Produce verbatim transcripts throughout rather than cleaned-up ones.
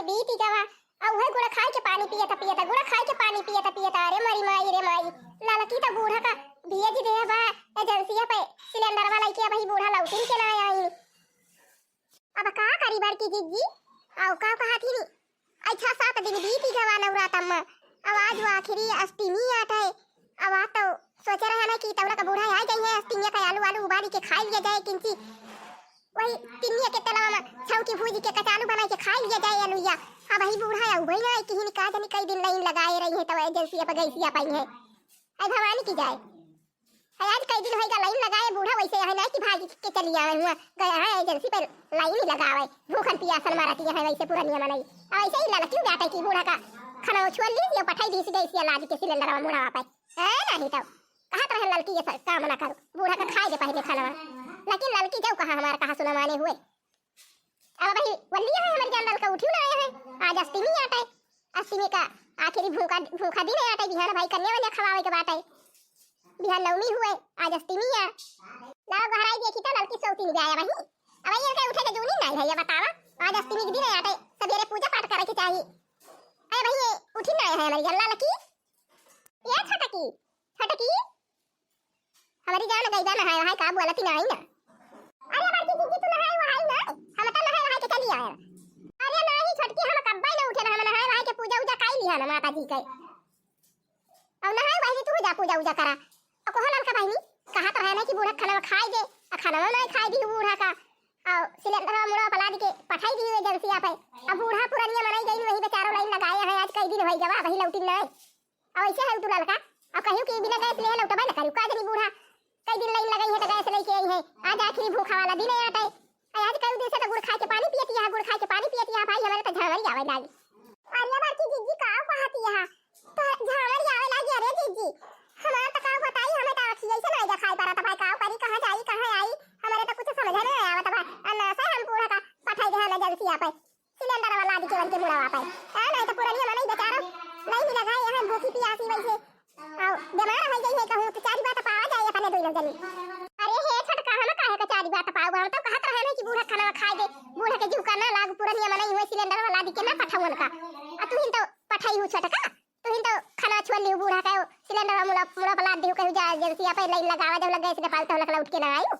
बीती गवा, आ उहे गुड़ खाए के पानी पियत पियत, गुड़ खाए के पानी पियत पियत, अरे मरी माई रे माई, ललकी त बूढ़ा का भेज दे बा एजेंसिया पे सिलेंडरवा लइके, अबही बूढ़ा लौटिन के ना आई। अब का करी बड़की जिज्जी, आउ का कहत ही, अच्छा सात दिन बीती गवा नवरातम, अब आज वो आखिरी अष्टमी आट है, अब आज तो सोचे रहे ना कि तौरा का बूढ़ा आ जाइए, अष्टमी का आलू आलू उबाली के खाई लिया जाए किंची, वही तिन्निया के तेलवा में छौंकी भूजी के कचालू बनाई के खाई लिया जाए अलुइया। अब ही बूढ़ा या उबई ना कि हिन का जानी कई दिन लाइन लगाए रही है, तब एजेंसी पे गैसिया पाई है। आई भवानी की जाए। है आज कई दिन होइगा लाइन लगाए बूढ़ा, वैसे है ना कि भागी के चली आवे हुआ, गया है एजेंसी पे लाइन ही लगावे, भूखन पियासन मारती है वैसे पुरनिया मनई। अब ऐसे ही ललकी जाते कि बूढ़ा का खाना छोड़ ली, ये पठाई दी गैसिया लाद के सिलेंडरवा मुड़वा पे। है नहीं तो कहत रहे ललकी ये सब काम ना करो, बूढ़ा का खाए के पहले खाना। लेकिन ललकी जाऊ कहाँ हमार कहाँ सुना माने हुए। अब भाई वल्ली है हमारे जान ललका उठियो ना आए हैं। आज अष्टमी आटे, अष्टमी का आखिरी भूखा, भूखा दिन आटे, बिहान भाई कन्या वन्या खवावे के बाटे। बिहान नवमी हुए, आज अष्टमी आ। लाओ घर आई देखी तो ललकी सौती नहीं आया भाई। अब ये के उठे के जूनी नहीं है, ये बतावा। आज अष्टमी के दिन आटे, सवेरे पूजा पाठ करे के चाहिए। अरे भाई ये उठी ना है हमारी जान ललकी। ये छोटकी, छोटकी, हमारी जान गई बा नहाए वहाए का बोलती ना आई ना। अरे बड़की दीदी तू नहाए वहाए ना, हम तो नहाए वहाए के चली आए। अरे नहीं छोटकी हम कब्बे ना उठे ना, हम नहाए वहाए के पूजा उजा काई लिया ना माता जी के। अब नहाए वहाए के तू जा पूजा उजा करा। अब कहो ललका बहिनी, कहा तो है ना कि बूढ़ा खाना खाए दे, आ खाना नहीं खाए दी बूढ़ा का। और सिलेंडर मुड़ा पला दी के पठाई दी एजेंसिया पे। अब बूढ़ा पुरनिया मनई गई वही बेचारो लाइन लगाए हैं, आज कई दिन होई गवा वही लौटी ना। अब ऐसे है तू ललका, अब कहियो कि बिना गैस ले लौटबे न करियो, का जनी बूढ़ा कई दिन लाइन लगाई है तो गैस लेके आई है, आज आखिरी भूखा वाला दिन है आटे। आ आज कई दिन से तो गुड़ खा के पानी पियती है, गुड़ खा के पानी पियती है भाई, हमारे तो झांवरी आवे लागी। अरे बड़की जिज्जी का कहती है, तो झांवरी आवे लागी। अरे जिज्जी हमार तो का बताई, हमें तो आँखी ऐसे नहीं दिखाई पड़ा था भाई, का करी, कहाँ जाई, कहाँ आई, हमारे तो कुछ समझ नहीं आवा था भाई। अन्ना से हम बूढ़ा का पठाई दे हमें एजेंसिया पे। सिलेंडर वाला आदि केवन के मुड़वा पाए। आ, नहीं तो पुरनिया मनई बेचारा, नहीं मिला भाई, यहाँ भूखी पियासी वैसे। आओ, बीमार हो गई है कहूँ, तो चारी बात पावा जाए अपने दोनों जनी। अरे हे छोटका, हम काहे का चारी बात पाऊ, हम तो कहत रहे नहीं कि बूढ़ा खाना खाए दे, बूढ़ा के जीव का ना लाग, पुरनिया मनई हुए सिलेंडर वाला आदि के ना पठावन का। आ तू ही तो पठाई हूँ छोटका। तुहिन तो खाना छोड़ लियो बूढ़ा का, सिलेंडर मुड़ा, मुड़ा पलाट दियो, कहू जा एजेंसिया पे लाइन लगावा, जब लग गैस दे पालता लग लौट के ना आयु।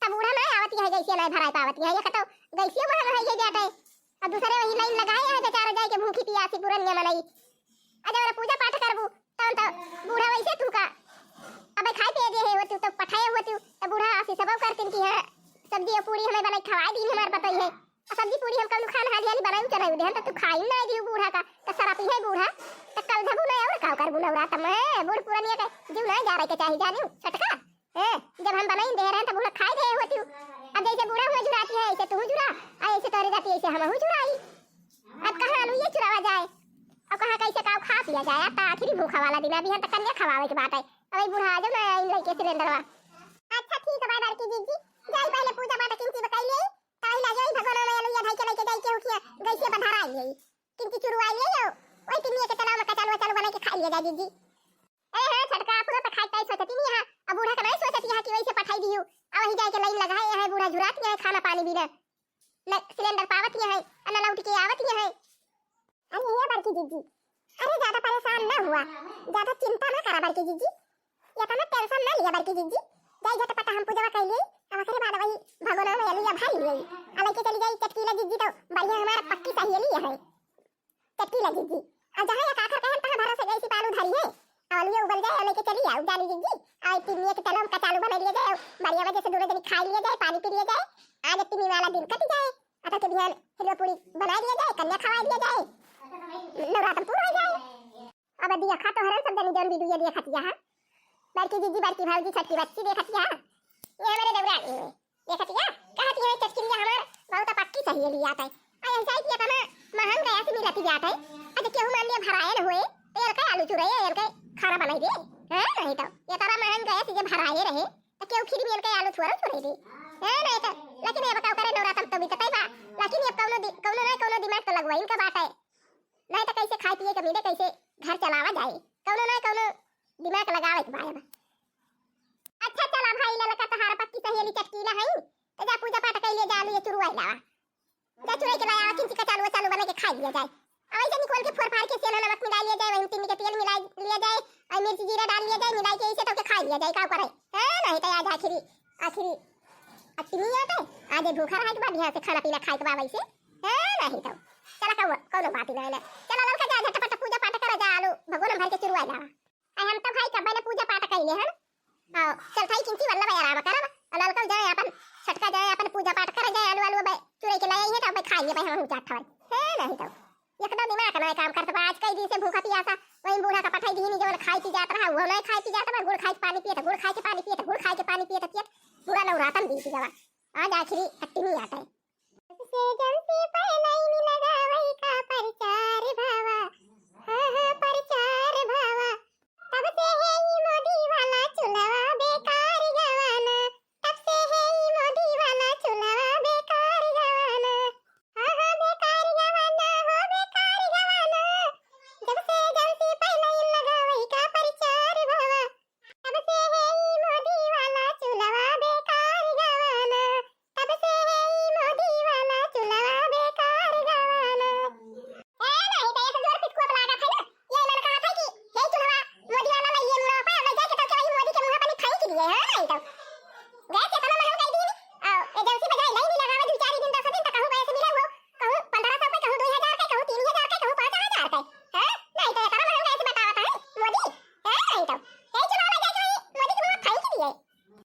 तब बूढ़ा ना आवत है, गैसिया ना भराई पावत है, ये कतो गैसिया महंगा है ये जाते। अब दूसरे वही लाइन लगाए हैं बेचारा जाए के भूखी पियासी पुरनिया मनई। आ जब पूजा पाठ करबू, तब तो बूढ़ा वैसे तू का, अबे खाए पिए दे है होती तो पठाए होती, तो बूढ़ा आसी सब करतीन कि हाँ, सब्जी और पूरी हमें बनाई खवाए दीन हमारे पतई है। आ सब्जी पूरी हम कौनो खान हाली हाली बनाई चलाई दे, हम तो तू खाई ना दियो बूढ़ा का, तो सरापी है बूढ़ा, तो कल धबू ना और का करबू नवरात में, बूढ़ पुरनिया के जीव ना जा रहे के चाही जानियो, छोटका। हैं, जब हम बनाई दे रहे हैं तो बूढ़ा खाई दे होती। अब जैसे बूढ़ा हुआ जुराती है, ऐसे तू जुरा, आ ऐसे तोरे जाती, ऐसे हम हूँ जुराई। अब कहाँ आलू ये चुरावा जाए, अब कहाँ कैसे काव खा पिया जाए, अब तो आखिरी भूखा वाला दिन, अभी हम तो कन्या खवावे के बात है। अब ये बूढ़ा आ जाओ ना, इन लेके सिलेंडरवा। अच्छा ठीक है, बाय बड़की जीजी, जाई पहले पूजा पाठ किंची बकाई ले, ताही लागे भगवान में अलुइया धई के लेके जाई के उठिया, गैसे बधारा आई है, किंची चुरुआई ले जाओ, वही तिनिया के तलाव में कचालू वचालू बना के खा लिया जाए जीजी। ए हाँ, छोटका, पूरा तो खाए ताई सोचती नहीं है, अब बूढ़ा का नहीं सोचती है कि वैसे पठाई दियो, अब वही जाए के लाइन लगाए है, बूढ़ा जुराती है खाना पानी बिना। न सिलेंडर पावत ही है, न लौट के आवत ही है। अरे ये बड़की जीजी, अरे ज्यादा परेशान ना हुआ, ज्यादा चिंता ना करा बड़की जीजी, इतना टेंशन ना लिया बड़की जीजी। जाई झटपट हम पूजवा कर ली, अब ओकरे बाद वही भगोना में अलुइया भर ली, आ लेके चली जाई चटकीला जीजी, तो बढ़िया हमारा पक्की सहेली है चटकीला जीजी। आ जहाँ एक आखर कहन तहाँ भरोसे गई सी पालू धरी है, आ अलुइया उबल जाए, आ लेके चली आओ जानी जीजी, आ तिनिया के तलम कचालू बना लिया जाए, बढ़िया मजे से दोनों जनी खा लिया जाए, पानी पी लिया जाए, आज तिनी वाला दिन कट जाए। अतः के बिहान हलवा पूरी बनाई दिया जाए, कन्या खवाई दिया जाए, नवरात्र पूरा हो जाए। अब दिया खा तो हरन सब जनी जौन वीडियो देखत हिया, हाँ? बड़की जीजी, बड़की भौजी, छोटकी बच्ची देखत हिया, हाँ? ये हमारे देवरानी है, देखत हिया? कहत हिया, "चटकिलिया हमार बहुत पक्की सहेली आत है।" आ ऐसा ही किया था ना, महंग गैस मिलत जात है। अच्छा, केहू मान लिया भराए न हुए, तो एलका आलू चुराए, एलका खाना बनाई दे, हाँ? नहीं तो ये तारा महंग गैस जे भराए रहे, तो केहू खीरी में एलका आलू चुरा चुराई दे, हाँ? नहीं तो लेकिन ये बताओ, करे नवरात्र तो बीतत ही बा, लेकिन ये कौनो दि-, कौनो ना कौनो दिमाग तो लगवाइन का बात है। नहीं तो कैसे खाए पिए के मिले, कैसे घर चलावा जाए, कौनो ना कौनो दिमाग लगावे के बा अब। अच्छा चला भाई, ललका तहार पक्की सहेली चटकीला है, तो जा पूजा पाठ कर ले, जा आलू ये चुरुआ लावा। जा चुरई के लाया, किंची कचालू वचालू बनाइ के खाइ लिया जाए। अब ऐसे निकोल के फोर फार के सेंधा नमक मिलाइ लिया जाए, वही तीन के तेल मिलाइ लिया जाए, और मिर्च जीरा डाल लिया जाए, मिलाइ के ऐसे तब के खाइ लिया जाए, का करे? है, नहीं तो आज आखिरी, आखिरी अतिनिया तो आज भूखा रहे के बाद यहाँ से खाना पीना खाए के बाद वैसे, है, नहीं तो। चला कौनो, कौनो बात ही नहीं है। चला ललका जा झटपट पूजा पाठ करा जा, आलू भगोना में भर के चुरवा लावा। आ हम तो भाई कब्बे ले पूजा पाठ कइले हन। हाँ, चल भाई किंची वल्ला भाई आराम करब। आ ललका जाए अपन, छोटका जाए अपन पूजा पाठ करे जाए, आलू, आलू बे-, चुरई के लाए हैं तो अब खाइए भाई हम जात हवन। है नहीं तो। एकदम दिमाग नहीं काम करत बा। आज कई दिन से भूखा पियासा, वही बूढ़ा का पठाई दीनी जवन खाई पी जात रहा, वो नहीं खाई पी जात बा, गुड़ खाई के पानी पियत, गुड़ खाई के पानी पियत, गुड़ खाई के पानी पियत, पियत, पूरा नवरातन बीत गवा। आज आखिरी अट्टमी आटा है। से जलती पहलैनी लगावै का प्रचार भवा, हाँ, हाँ, प्रचार भवा। तब से है ई मोदी वाला चूल्हा बेकार गवाना, तब से है ई मोदी वाला चूल्हा बेकार गवाना, हाँ, हाँ, बेकार गवाना, हो बेकार गवाना। जब से जलती पहलैनी लगावै का प्रचार भवा, तब से है ई मोदी वाला चूल्हा बेकार गवाना, तब से है ई मोदी वाला चूल्हा बेकार गवाना। ए, नहीं तो ऐसे जोर पिटकुआ लागत है ना, ये मन कहत है कि हे चूल्हा मोदी वाला लाइए मुड़ा पे, अब ले जाके तब के वही मोदी के मुँह पर फेंक दिए, हाँ, नहीं तो। गैस इतना महंग कर दी, आ, एजेंसी पे जाए, लाइन लगावे, दो चार दिन, दस दिन तक कहूँ गैस मिले हो, कहूँ पन्द्रह सौ के, कहूँ दो हजार के, कहूँ तीन हजार के, कहूँ पाँच हजार के, हाँ, नहीं तो इतना महंग गैस बतावत है मोदी, हाँ, नहीं तो। हे चुनाव में जाके वही मोदी के मुँह फेंक दिए।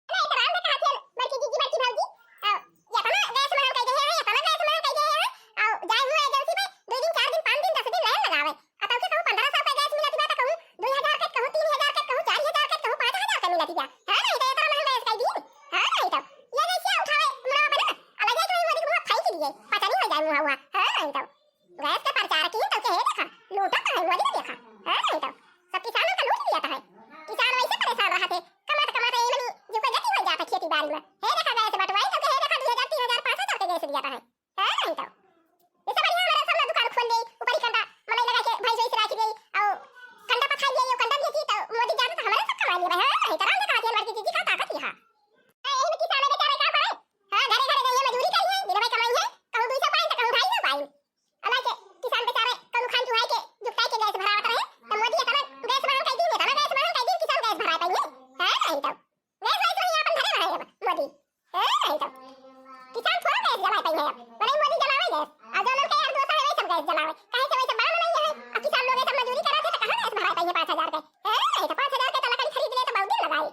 नहीं तो राम देखा हथियन, बड़की जीजी, बड़की भौजी, आ, इतना गैस महंग कर दिए हैं, इतना गैस महंग कर दिए हैं, आ, जाए हुए एजेंसी पे दो दिन, चार दिन, पाँच दिन, दस दिन लाइन लगावे। आ तब के कहूँ पन्द्रह सौ का गैस मिलत बा, तो कहूँ दो हजार के, कहूँ तीन हजार के, कहूँ चार हजार के, कहूँ पाँच हजार के मिलत बा। हाँ, नहीं तो इतना महंगा गैस कई दिन। हाँ, नहीं तो। ये गैस क्या उठावे, मुड़ा बना, अलग है कि वही मोदी के मुँह फेंक दिए, पता नहीं हो जाए मुँह हुआ। हाँ, नहीं तो। गैस के प्रचार की तो के देखा, लूटत है मोदी के देखा। हाँ, नहीं तो। सब किसानन का लूट लिया है। किसान वैसे परेशान रहा थे, कमात कमात ये मनी जो कोई गति हो जाता खेती बाड़ी में। हे देखा गैस बटवाई तो के हे देखा दो हजार, तीन हजार, पाँच हजार के गैस दिया है। हाँ, नहीं तो। इससे बढ़िया हमारा सब दुकान खोल दे, ऊपर ही कंडा मलाई लगा के भैंस वैंस रख दे, और कंडा पथाई दे, ये कंडा बेची तो मोदी जान तो हमारे सब कमा लिए भाई। हाँ, नहीं तो राम देखा दिया, लड़की जीजी का ताकत यहाँ। हाँ, यही में किसान बेचारे का करे? हाँ, घरे घरे गइए मजूरी करिए, दिन भर कमाई है, कहूँ दो सौ पाइन तो कहूँ ढाई सौ पाइन। अलाए के किसान बेचारे कौनो खान चुहाई के, जुगताई के गैस भरावत रहे, तो मोदी इतना गैस महंग कर दी, इतना गैस महंग कर दी, किसान गैस भराए पाइए? हाँ, नहीं तो। गैस वैस वही अपन धरे रहे अब मोदी। हाँ, नहीं तो। किसान थोड़ा गैस जलाए पाइए अब, भले मोदी जलावे गैस। और जो लोग के यार दोस्त है, वही सब गैस जलावे। काहे से वही सब बड़ा मनई है, और किसान लोग ये सब मजूरी करत है, तो कहाँ गैस भराए पाइए पाँच हजार के? हाँ, नहीं तो, पाँच हजार के तो लकड़ी खरीद ले तो बहुत दिन लगाए।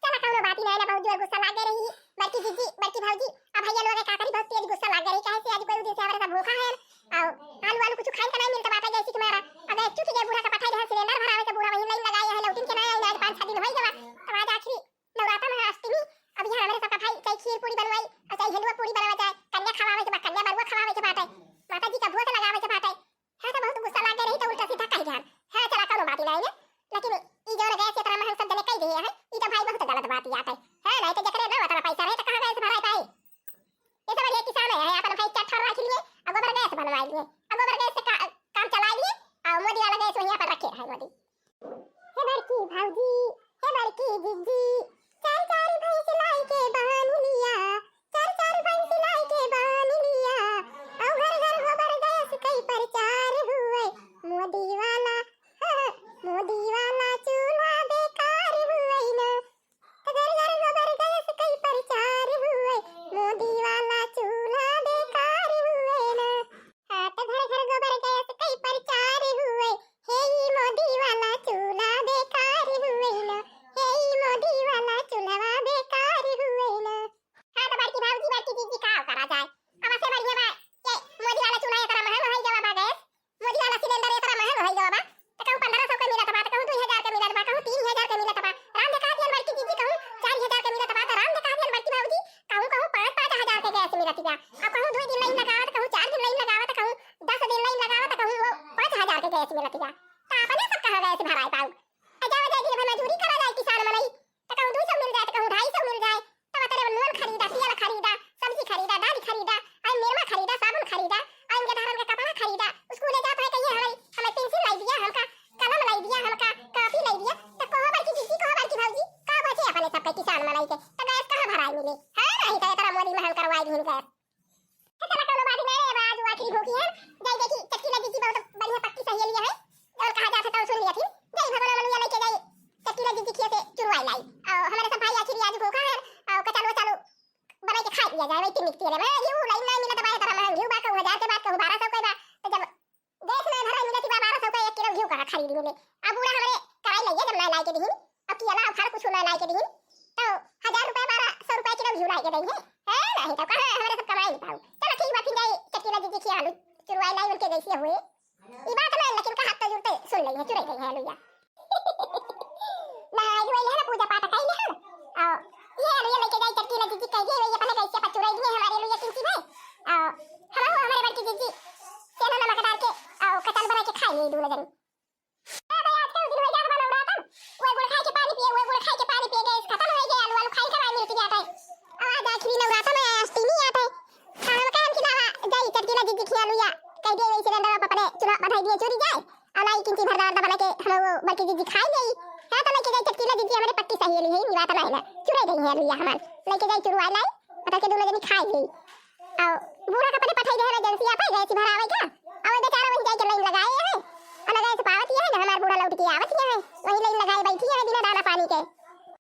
चला, कौनो बात ही नहीं ना, बहुत जोर गुस्सा लागे रही। बड़की जीजी, बड़की भौजी, अब भैया लोग का करी, बहुत तेज गुस्सा लागे रही। काहे से आज कोई दिन से हमारे सब भूखा है, और आलू, आलू कुछ खाए का नहीं मिलता बाटा, जैसे कि मेरा अब एक चुकी गए बूढ़ा का पठाई रहा, सिलेंडर भरावे के बूढ़ा वहीं लाइन लगाए है, लौटिन के नहीं आई, आज पाँच छह दिन हो गवा, तब आज आखिरी नवराता में अष्टमी। अब यहाँ हमारे सबका भाई चाहे खीर पूरी बनवाई, और चाहे हलवा पूरी बनवा जाए, कन्या खवावे के बा, कन्या बरुआ खवावे के बाटे, माता जी का भोग लगावे के बाटे, हाँ, तो बहुत गुस्सा लागे रही तो उल्टा सीधा कह जान। हाँ, चला, कौनो बात ही नहीं है। लेकिन ई जौन गैस इतना महंग सब जने कह दिए हैं, ई तो भाई बहुत गलत बात ही आते। हाँ, नहीं तो जकरे ना उतना पैसा रहे तो कहाँ गैस भराए पाए? ये सब बढ़िया किसान है, अपन भाई चार ठो रख लिए, अब गोबर गैस बनवा लिए, अब गोबर गैस से का, काम चला लिए, और मोदी वाला गैस वहीं पर रखे रहे मोदी। हे बड़की भौजी, हे बड़की जीजी, चार चार भैंस लाई के बांध लिया, चार चार भैंस लाई के बांध लिया, और घर घर गोबर गैस कई प्रचार हुए, मोदी वाला, मोदी वाला चूल्हा बेकार हुए ना, तो घर घर गोबर गैस कई प्रचार हुए, मोदी वाला चूल्हा बेकार हुए ना। हाँ, तो घर घर गोबर गैस कई प्रचार हुए, हे ई मोदी वाला चूल्हा बेकार हुए ना, हे ई मोदी वाला चूल्हा बेकार हुए ना। हाँ, तो बड़की भौजी, बड़की जीजी, का करा जाए? अब ऐसे बढ़िया बा, ये मोदी वाला चूल्हा इतना महंगा हो गया बा गैस, मोदी वाला सिलेंडर इतना महंगा हो गया बा, तो कहूँ पन्द्रह सौ के मिलत बा, तो कहूँ दो हजार के मिलत बा, कहूँ तीन हजार के मिलत बा। राम देखा दियन बड़की जीजी, कहूँ चार हजार के मिलत बा, तो राम देखा दियन बड़की भौजी, कहूँ, कहूँ पाँच पाँच हजार के गैस मिलत बा। अब कहूँ दो दिन लाइन लगावत, कहूँ चार दिन लाइन लगावत, कहूँ दस दिन लाइन लगावत, कहूँ वो पाँच हजार के गैस मिलत बा। तो अपने सब कहाँ गैस भराए पाऊ? आ जावा जाए कि भाई मजूरी करा जाए किसान मनई, तो कहूँ दो सौ मिल जाए, तो कहूँ ढाई सौ मिल जाए, तब तेरे नून खरीदा, तेल खरीदा, सब्जी खरीदा, दाल खरीदा, आई निरमा खरीदा, साबुन खरीदा, आई इनके धारन के कपड़ा खरीदा, स्कूल जात है कहिए हमें, हमें पेंसिल लाई दिया, हमका कलम लाई दिया, हमका कॉपी लाई दिया, तो कहो बड़की जीजी, कहो बड़की भौजी, का बचे अपने सबके किसान मनई के, तो गैस कहाँ भराए मिले? हाँ, नहीं तो इतना मोदी महंग करवाए दिन गैस। भूखी है, जाई देखी चटकीला जिज्जी बहुत बढ़िया पक्की सहेली है, और कहा जात है तो सुन लिया थी, जाई भगवान मनुया लेके जाई चटकीला जिज्जी खिया से चुरवाई लाई। और हमारे सब भाई आखिर आज भूखा है, और कचालू वचालू बनाई के खाई लिया जाए, वही पिकनिक के लिए। मैं घी लाई ना मिला दबाए तरह मैं घी बा कहूँ हजार के बात कहूँ बारह सौ के बा, तो जब गैस में भरा मिला थी बारह सौ का एक किलो घी कहाँ खरीद मिले। अब बूढ़ा हमारे कराई लइए जब ना लाई के दीन, अब किया ना हर कुछ ना लाई के दीन, तो हजार रुपया बारह सौ रुपया किलो घी लाई के दीन है, है नहीं तो कहाँ हमारे सब कमाई नहीं पाऊ। चलो ठीक बा, फिर जाई चटकीला जिज्जी खिया आलू चुरवाई लाई उनके जैसे हुए। ई बात ना लेकिन कहा तो जुरते सुन ली है, चुराई गई है आलू या। नहाई धोई है ना, पूजा पाठ कई ले हम। और ये आलू ये लेके जाई चटकीला जिज्जी कह दिए, ये अपने कैसे पर चुराई दिए हमारे आलू ये किंची भाई। और हम हमारे बड़की जिज्जी सेना नमक डाल के और कचालू बना के खाई ले दोनों जन। ए भाई, आज का दिन हो गया हमारा नवरातन। वो गुड़ खाई के पानी पिए, वो गुड़ खाई के पानी पिए, गैस खत्म हो गया, आलू, आलू खाई के पानी मिल गया था। आज आखिरी नवरातन है, आज तीन ही आता है। खाना में काम की लावा, जाई चटकीला जिज्जी खिया आलू या। कह दिए वही सिलेंडर पर अपने चूल्हा बधाई दिए, चुरी जाए। और लाई किंची भरदार दबा के हम वो बड़की जिज्जी खाई गई। हाँ, तो लेके जाई चटकीला जिज्जी हमारे पक्की सहेली है, निवात ना है ना। चुराई गई है आलू या हमार। लेके जाई चुरवा लाई, पता के दोनों जनी खाई गई। और बूढ़ा का पता पठाई दे एजेंसिया पे गैस भरावे का। और बेचारा वहीं जाके लाइन लगाए है। और लगाए से पावत ये है ना हमार बूढ़ा लौट के आवत ये है। वहीं लाइन लगाए बैठी है बिना दाना पानी के।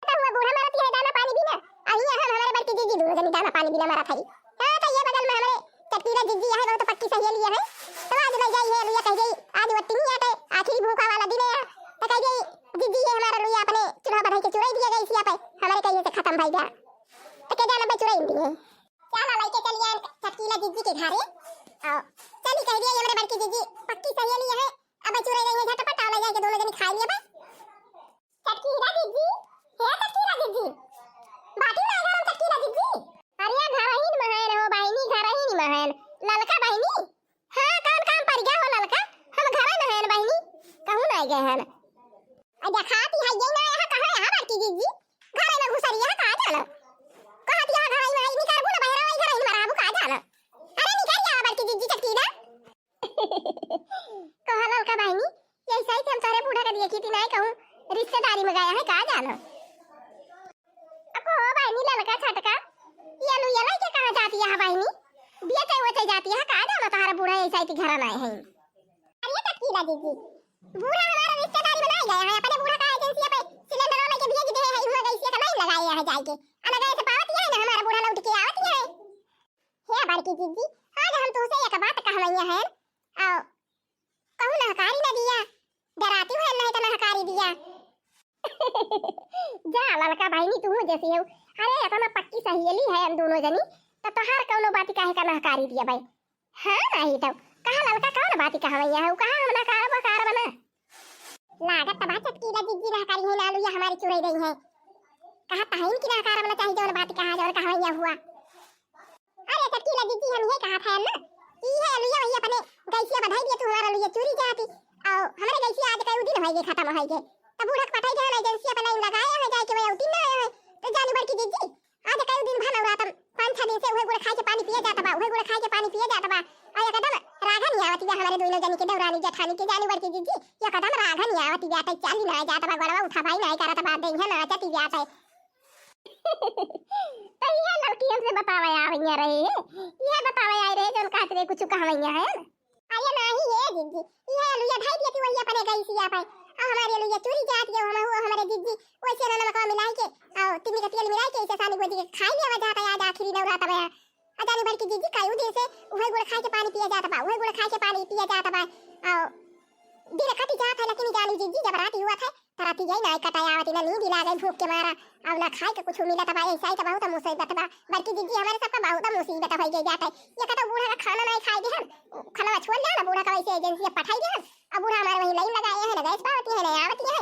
तो हुआ बूढ़ा मरत ये है दाना पानी बिना। और ये हम हमारे बड़की जिज्जी दोनों जनी दाना पानी बिना मरत है। हाँ, तो ये बगल में हमारे चटकीला जिज्जी है, बहुत पक्की सहेली है। तो आज ले जाई है, लुइया कह गई, आज वट्टी नहीं आते, आखिरी भूखा वाला दिन है। तो कह गई, जिज्जी ये हमारा लुइया अपने चूल्हा बढ़ाई के चुराई दिया गई इसी पे। हमारे कहीं से खत्म भाई जा। तो के जाना बे चुराई दिए। चला लइके चलिए चटकीला जिज्जी के घरे। आओ, चली कह दिए, ये मेरे बड़की जिज्जी पक्की सहेली है। अब चुराई रही है झटपट, आ ले जाके दोनों जनी खाई लिए बे। चटकीला जिज्जी, हे चटकीला जिज्जी, बाटी ना गरम चटकीला जिज्जी। अरे घर ही न महन हो बहिनी, घर ही न महन। ललका बहिनी, हाँ, कौन काम पड़ गया हो ललका? हम घर में हैं बहिनी, कहूँ नहीं गए हैं। आ देखाती है ये ना, यहाँ कहाँ, यहाँ बड़की जिज्जी? घर में घुसरी है, कहाँ जाना? कहत यहाँ घर में आई, निकल बुला बहरा, वही घर में रहबू, कहाँ जाना? अरे निकल यहाँ बड़की जिज्जी चटकीला। कहा ललका बहिनी, ये सही थे हम तोहरे बूढ़ा के देखी थी, नहीं कहूँ रिश्तेदारी में गया है, कहाँ जाना? अको हो बहिनी ललका छटका, ये लुइया लइके कहाँ जाती है बहिनी? बिया चाहे वो चाहे जाती है, कहाँ जाना तोहरा बूढ़ा ऐसा ही घर ना है। अरे चटकीला जिज्जी, बूढ़ा हमारा रिश्तेदारी में नहीं गया है, अपने बूढ़ा का एजेंसी पे सिलेंडर लेके भेज दे है, हुआ गैस का लाइन लगाए है जाके। अना गैस पावत है ना हमारा बूढ़ा लौट के आवत है। हे बड़की जिज्जी, आज हम तुमसे एक बात कहवैया है। आओ, कहूँ नहकारी न दिया, डराती है नहीं तो नहकारी दिया। जा ललका बहिनी, तू जैसी हो। अरे इतना पक्की सहेली है हम दोनों जनी, तो तोहार कौनो बात काहे का नहकारी दिया भाई? हाँ नहीं तो कहा ललका कौन बात कहवैया है, कहा हम नहकारब वहकारब ना। लागत तबा चटकीला जिज्जी नहकारी है, ना लुइया हमारी चुराई गई है। कहा तहन की नहकारब ना चाही जौन बात कहा जौन कहवैया हुआ। अरे चटकीला जिज्जी, हम ये कहा था ना, ई है लुइया वही अपने गैसिया बधाई दिया, तू हमारा लुइया चुरी जाती। और हमारे गैसिया आज कई दिन होइगे खत्म होइगे, तब बूढ़ा के पठाई दे ना एजेंसी अपना इन लगाए है जाए के वही दिन ना आए है। तो जानी बड़की जिज्जी, आज कई दिन भर नवरातन पाँच छह दिन से उहे गुड़ खाए के पानी पिए जात बा, उहे गुड़ खाए के पानी पिए जात बा। और एकदम रागन आवत या हमारे दोनों जनी के, देवरानी जेठानी के, जानी बड़की जिज्जी, एकदम रागन आवत या, तो चाली ना जात बा, गोड़वा उठा भाई ना करत बा, देहिया नाचत जात है। तो ये लड़की हमसे बतावे आवैया रहे है, ये बतावे आए रहे जौन कहत रहे कुछ कहवैया है। अरे नाही ये जिज्जी, ये लुइया धाई दिया तू वही अपने गैसिया पे। और हमारे लुइया चुरी जात ये हम हुआ हमारे जिज्जी, वैसे ना नमकवा मिलाई के, और तिन्नी का तेल मिलाई के इसे सानी गोदी के खाई लेवा जाता आज आखिरी नवरात में। अजानी भर की जिज्जी कायू दिन से उहे गुड़ खाए के पानी पिया जात बा, उहे गुड़ खाए के पानी पिया जात बा। और दिन कट जात है लेकिन जानी जिज्जी जब रात हुआ था तो राती जाई ना कटाया आवत ना नींद लागे भूख के मारा। अब ना खाए के कुछ मिलत बा, ऐसा ही तो बहुत मुसीबत बा। बड़की जिज्जी हमारे सबका बहुत मुसीबत हो गई जात है। ये कहता बूढ़ा का खाना नहीं खाए दे हम, खाना छोड़ जाना बूढ़ा का वैसे एजेंसी पठाई दे हम। अब बूढ़ा हमारे वहीं लाइन लगाए है, ना गैस पावती है, ना आवती है।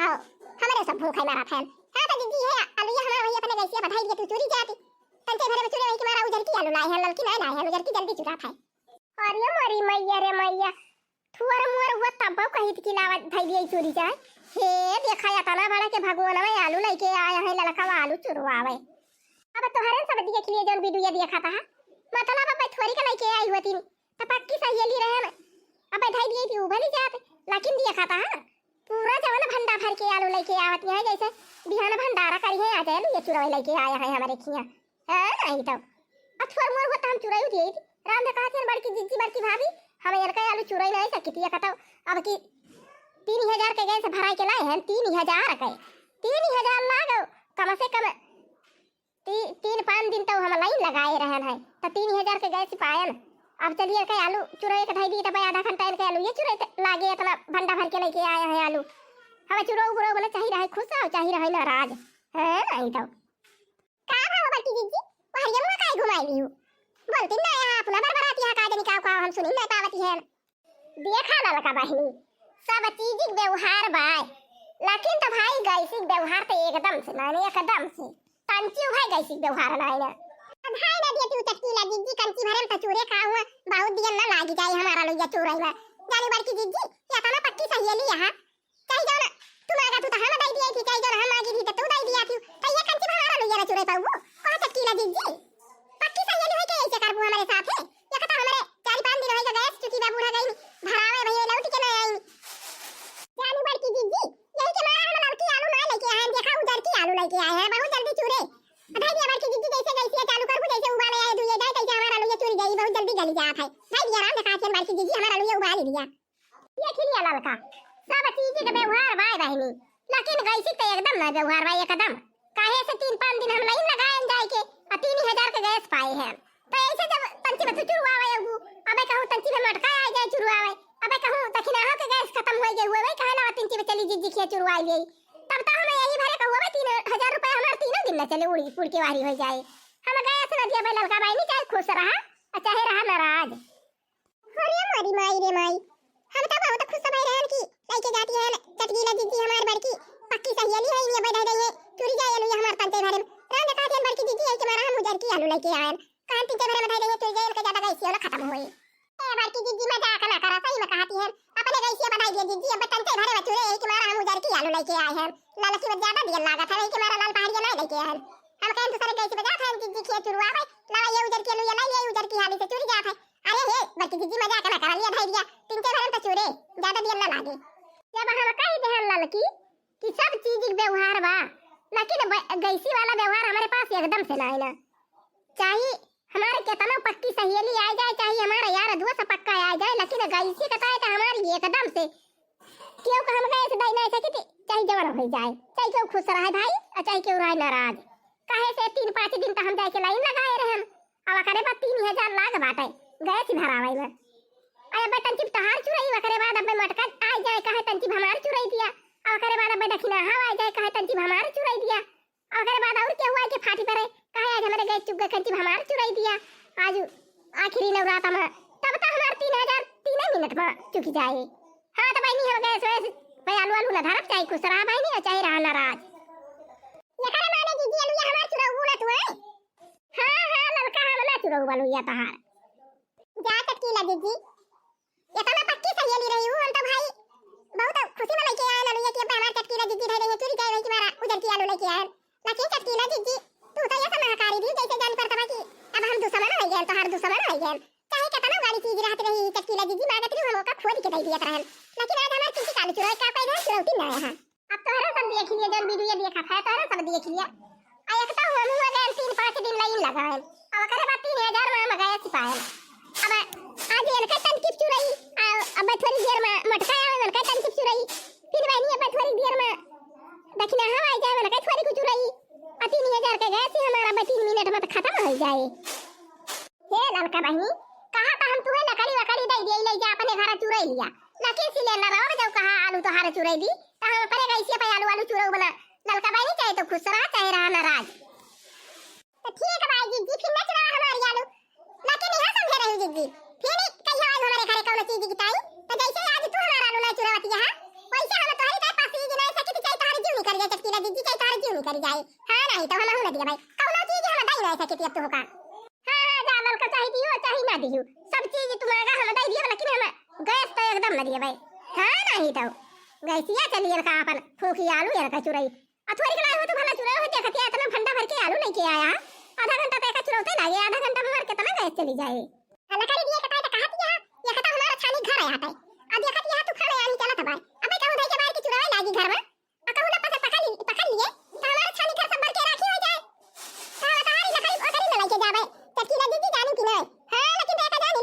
आओ, हमारे सब भूखे मारा फैन। हाँ तो जिज्जी है, अलुइया हमारे वहीं अपने गैसिया बधाई दिए तू चुरी जाती। तंचे भरे में चुरे वहीं के मारा उजर की आलू लाए हैं, ललकी नहीं लाए हैं, उजर की जल्दी चुरा था। अरे मोरी मैया रे मैया, थुअर मुअर हुआ तब कहित की लावा धैलिए चुरी जाए। हे देखा या तना बड़ा के भगवान में आलू लेके आया है, ललका आलू चुरवावे। अब तोहरे सब देख लिए जौन वीडियो देखा था, मतलब अब थोड़ी का लेके आई हुआ तीन, तो पक्की सहेली रहे ना। अब धैलिए थी उभली जात, लेकिन देखा था पूरा जवन भंडा भर के आलू लेके आवत है, जैसे बिहान भंडारा करी है, आ जाए ये चुरवे लेके आया है हमारे खिया। हाँ, नहीं तो। अब थोर मोर हुआ तो हम चुराई दिए थी। हम तो कहत हन बड़की जिज्जी, बड़की भाभी, हम इनका आलू चुरई नहीं सकित, या कतौ अब की तीन हजार के गैस भराई के लाए हैं, तीन हजार के, तीन हजार लागो, कम से कम ती-, तीन पाँच दिन तो हम लाइन लगाए रहन है, तो तीन हजार के गैस पायन। अब चलिए इनका आलू चुरई के धई दी, तब आधा घंटा इनके आलू ये चुरई ते लागे, इतना भंडा भर के लेके आए हैं आलू। हमें चुरऊ बुरऊ बोले चाही रहे खुश और चाही रहे नाराज, है नहीं तो। का भा हो बड़की जिज्जी, वो हरिया मुँह काहे घुमाई लिहू? बोलती ना यहाँ अपना बरबराती है, का जानी का, का हम सुनी नहीं पावती है। देखा ललका बहिनी, सब चीज के व्यवहार बाय, लेकिन तो भाई गैसी के व्यवहार तो एकदम से नाय, एकदम से। तंची भाई गैसी के व्यवहार नाय ना। भाई ना दिया तू चटकीला जिज्जी, कंची भरे में तो चूरे का हुआ, बहुत दियन ना लागी जाए हमारा लोइया चूरई में। जानी बड़की जिज्जी, ये इतना पक्की सहेली है, चाहे जौन तू मांगा तू तो हम दई दिया थी, चाहे जौन हम मांगी थी तो तू दई दिया थी। तो ये कंची भा हमारा लोइया ना चुरे पाऊ, कहा चटकीला जिज्जी। पक्की सहेली होई के ऐसे करबू हमारे साथ है? ये कथा हमारे चार पाँच दिन होई के गैस चुकी बा, बूढ़ा गई भरावे भैया लौट के ना आई। जानी बड़की जिज्जी, यही के मारा हम ललकी आलू ना लेके आए हैं, देखा उजर की आलू लेके आए हैं, बहुत जल्दी चूरे। भाई दिया बड़की जिज्जी, जैसे गैसिया चालू करबू, जैसे उबाले आए दुइये जाए, तैसे हमारा लोइया चुरी जाई, बहुत जल्दी गली जात है। भाई दिया राम देखा बड़की जिज्जी हमारा लोइया उबाली दिया। ये खिलिया ललका, सब चीज के व्यवहार बाय बहिनी, लेकिन गैसी तो एकदम ना व्यवहार बाय एकदम। काहे से तीन पाँच दिन हम लाइन लगाए जाए के, आ तीन हजार के गैस पाए हैं। तो ऐसे जब तंची में तू चुरवावे अबू, अबे कहूँ तंची में मटका आ जाए चुरवावे, अबे कहूँ दखिनाहो के गैस खत्म हो गए हुए, वही कहे ना तंची में चली जिज्जी खिया चुरवा लिए। तब तो हम यही भरे कहू, अबे तीन हजार रुपया हमारे तीनों दिन ना चले, उड़ी, उड़ के वारी हो जाए। हम गैस ना दिया भाई ललका बहिनी, चाहे खुश रहा और चाहे रहा नाराज। अरे मोरी माई रे माई, हम तो बहुत खुश भई रहन कि लइके जाती है चटकीला जिज्जी हमार बड़की, पक्की सहेली है, इन्हें बैठा रही है, चुरी जाए आलू हमार तंचे भरे में। राम देखा दियन बड़की जिज्जी, यही के मारा हम उजर की आलू लइके आयन। कान तंचे भरे में धई रही है, चुरी जाए, इनका ज्यादा गैसिया ना खत्म होए। ए बड़की जिज्जी मजाक ना करा, सही में कहती है, अपने गैसिया बढ़ाई दिया जिज्जी, अब तंचे भरे में चुरे, यही के मारा हम उजर की आलू लइके आए हैं। ललकी में ज्यादा दियल लागत है, यही के मारा लाल पहाड़िया ना लइके आए हैं। हम कहें दूसरे गैस बजात है जिज्जी खिया चुरवा भाई, लावा ये उजर की आलू, ये लाई, ये उजर की हाली से चुरी जात है। अरे हे, बड़की जिज्जी मजाक ना करा, लिया धई दिया, तंचे भरे में तो चूरे, ज्यादा दियन ना लागे। जब हम कही देहन ललकी कि सब चीज के व्यवहार बा, लेकिन ब-, गैसी वाला व्यवहार हमारे पास एकदम से ना आए ना। चाहे हमारे केतनो पक्की सहेली आ जाए, चाहे हमारा यार दोस्त पक्का आ जाए, लेकिन गैसी कताए तो हमारी एकदम से केहू का हम गैस दई ना सकित, चाहे जवन हो जाए, चाहे केहू खुश रहे भाई, और चाहे केहू रहे नाराज। काहे से तीन पाँच दिन तो हम जाके लाइन लगाए रहन, अब ओकरे बाद तीन हजार लाग बाटे गैस भरावे में। अरे अबे तंची तहार चुरई, ओकरे बाद अबे मटका आ जाए, कहे तंची हमार चुरई दिया, और ओकरे बाद अबे दखिनाहा आ जाए, कहे तंची हमार चुरई दिया, और ओकरे बाद और केहू आके फाटी पड़े, कहे आज हमारे गैस चुक गए, तंची हमार चुरई दिया, आज आखिरी नवरात में, तब तो हमार तीन हजार तीन मिनट में चुक जाए। हाँ तो बहिनी हम गैस वैस पे आलू आलू ना धरब, चाहे खुश रहा बहिनी और चाहे रहा नाराज। ये करे माने जिज्जी आलू ये हमार चुरऊ ना तू है। हाँ, हाँ, ललका हम ना चुरऊ बालू या तहार। जा चटकीला जिज्जी, इतना पक्की सहेली रही हूँ, हम तो भाई बहुत खुशी में लेके आए आलू, ये कि अब हमार चटकीला जिज्जी धरे रही है, चुरी जाए रही कि मारा उजर की आलू लेके आए। लेकिन चटकीला जिज्जी, तू तो ये सब महकारी दी, जैसे जान पड़ता बा कि अब हम दुश्मन हो गए, तोहार दुश्मन हो गए। चाहे कितना बड़ी चीज रहत रही, चटकीला जिज्जी मांगत रही, हम ओका खोद के दे दियत रहन। लेकिन आज हमार चीज कालू चुराए का पाई रहे, चुरौती ना है। अब तोहरे सब देख लिया, जौन वीडियो देखत है, तोहरे सब देख लिया। आ एक तो हम हुआ गए तीन पाँच दिन लाइन लगाए, अब ओकरे बाद तीन हजार में हम गए सिपाही। अब आज इनका तनकीब चुराई, आ अब थोड़ी देर में मटका आवे, उनका तनकीब चुराई, फिर बहनी अब थोड़ी देर में दखिनाहा आ जाए, उनका थोड़ी कुछ चुराई, आ तीन हजार के गैस ही हमारा अब तीन मिनट में तो खत्म हो जाए। हे ललका बहिनी, कहा तो हम तुहे लकड़ी वकड़ी दे दिए, ले जा अपने घर चुराई लिया। लेकिन सिलेंडर और जब कहा आलू तोहार चुराई दी, तो हम अपने गैसिया पे आलू आलू चुराऊ बना। ललका बहिनी चाहे तो खुश रहा, चाहे रहा नाराज। तो ठीक है भाई जिज्जी, फिर न चुरावा हमारी आलू। लेकिन यहाँ समझे रही जिज्जी, फिर नहीं कहियो आज हमारे घरे कौनो चीज की ताई, तो जैसे आज तू हमारा आलू ना चुरावती है, वैसे हम तोहरी चाहे पास ही गिनाए सकी, चाहे तोहरी जीव निकल जाए, चटकीला जिज्जी, चाहे तोहरी जीव निकल जाए। हाँ, नहीं तो हम हूँ ना दिया भाई, कौनो चीज हम दई नहीं सकी अब तुहका। हाँ, हाँ, जा ललका चाहे दियो, चाहे ना दियो, सब चीज तू मांगा हम दे दिए, लेकिन हम गैस तो एकदम ना दिए भाई। हाँ, नहीं तो गैसिया चलिए का अपन फूकी आलू यार का चुराई। आ थोड़ी कलाई हो तो भला चुराई हो, देखतिया इतना भंडा भर के आलू लेके आया, आधा घंटा तो एका चुरौते लागे, आधा घंटा में हमार कितना गैस चली जाए। आ लकड़ी दिए कटाई तो कहत यहाँ, ये कटा हमारा छानी घर आया है। आ देखत यहाँ तू खड़े आनी चलत बाय। अबे कहूँ धई के बाहर के चुरावे लागी घर में। आ कहूँ ना पकड़, पकड़ ली, पकड़ लिए, तो हमारा छानी घर सब भर के राखी हो जाए। तो हम तहारी लकड़ी ओकरी में लेके जावे। चटकीला जिज्जी जानू कि नहीं? हाँ, लेकिन देखा जाए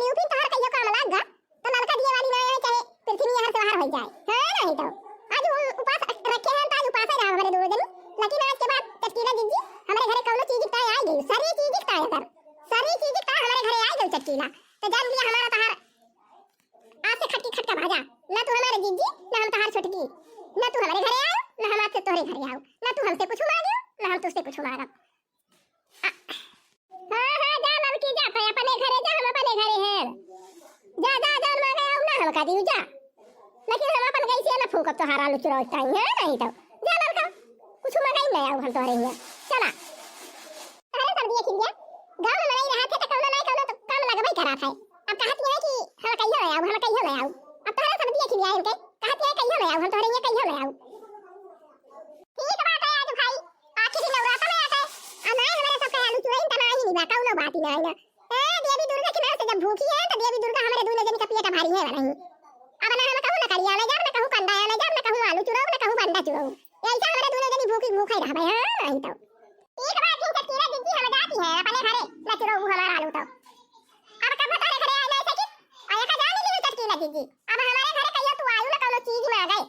चटकीला, तो जान लिया हमारा तोहार आज से खटकी खटका भाजा। ना तू हमारे जीजी, ना हम तोहार छोटकी। ना तू हमारे घरे आयो, ना हम आज से तोहरे घरे आओ। ना तू हमसे कुछ मांगो, ना हम तुझसे कुछ मांगब। आ, हाँ, हाँ, जा ललकी जा, तै अपने घरे जा, हम अपने घरे हैं। जा, जा, जा, मांगे आओ ना हमका दियो, जा। लेकिन हम अपन गैसिया ना फूकब तोहार आलू चुरौत टाइम, हाँ, नहीं तो। जा ललका, कुछ मंगाई ना आओ हम तोहरे हियाँ। चला। अरे सब दिए खिलिया, गाँव में मनई रहा थे तो कौनो ना कौनो तो काम लगबे करा था। अब कहत ये कि हम कहियो ना आओ, हम कहियो ना आओ। अब तोहरे सब दिए खिलिया इनके, कहत ये कहियो ना आओ, हम तोहरे हियाँ कहियो ना आओ। ठीक बात है, आज भाई आखिरी नवरात्र में आते, आ नाहीं हमरे सब के आलू चुरइन त नाहीं निभा, कौनो बात ही नाहीं ना। ए, देवी दुर्गा के नाम से जब भूखी है, तो देवी दुर्गा हमरे दूनो जनी का पेट भरी है वाला ही। अब ना हम कहूँ ना करिया ले जाब, ना कहूँ कंडा ले जाब, ना कहूँ आलू चुराऊ, ना कहूँ बंडा चुराऊ। ऐसा हमरे दूनो जनी भूखी भूखा ही रहबे, हाँ, नहीं तो। एक बात नहीं, चटकीला दीदी, हम जाती हैं अपने घरे, ना चुराऊ हमारा आलू तो। अब कब तोरे घरे आए ना सकी? और एक जान ली चटकीला दीदी, अब हमारे घरे कहियो तू आयु ना कौनो चीज में आ गए।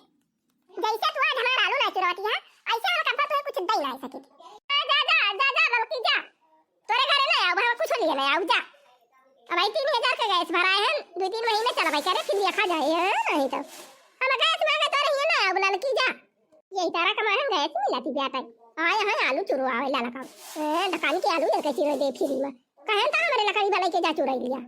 जैसे तू आज हमार आलू ना चुरौती है, ऐसे हम कब्बा तुहे कुछ दे ना सके। जा, जा, जा, जा, जा, ललकी जा। तोरे घरे ना आऊ, हम कुछ लिए ना आऊ, जा। अब आई तीन हजार के गैस भराए हैं, दो तीन महीने चलबे करे, फिर देखा जाए, हाँ, नहीं तो। हम गैस मांगे तोरे हियाँ ना आऊ, ललकी जा। यही तारा कमाए हम गैस मिला थी ब्याह तक। आए हैं आलू चुरवावे लाला का। ए, दुकान के आलू ये कैसी रह दे फ्री में। कहें तो हमरे लकड़ी वाले के जा चुराई लिया।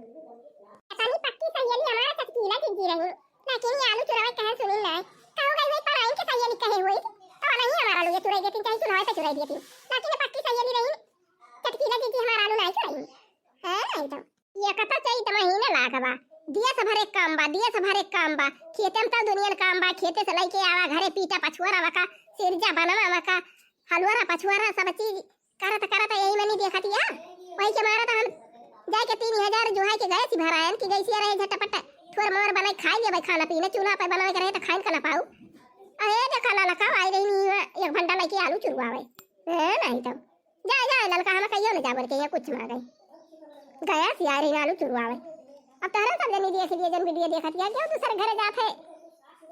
पता नहीं पक्की सहेली हमारा चटकीला दीदी रही, लेकिन ये आलू चुरावे कहे सुनी ना। कहो गई हुई पढ़ाई के सहेली कहे हुई, तो नहीं हमारा आलू ये चुराई देती, चाहे सुनाए तो चुराई देती, लेकिन ये पक्की सहेली रही, चटकीला दीदी हमारा आलू नहीं चुराई। हाँ, नहीं तो। ये कथा चैत महीना लागबा, दिया से भरे काम बा, दिया से भरे काम बा, खेते में तो दुनिया काम बा, खेते से लेके आवा, घरे पीटा पछुआरा वका, सिरजा बनवा वका, हलुआरा पछुआरा सब चीज करत करत यही मनी देखत या। वही के मारत हम जाए के तीन हजार जुहाई के गैस ही भरायन कि गैसिया रहे झटपट थोर मोर बनाई खाई लेबै खाना पीना, चूल्हा पे बनावे के रहे तो खाइन का ना पाऊ। अरे देखा लाला का आई रही नहीं एक भंडा लेके आलू चुरवावे। ए, नहीं तो। जा, जा, ललका हम कहियो न जाबर के ये कुछ मांगे। गैस ही आई रही आलू चुरवावे। अब तोहरे सब जनी देख लिए जन वीडियो देखत या, क्यों दूसरे घरे जात है?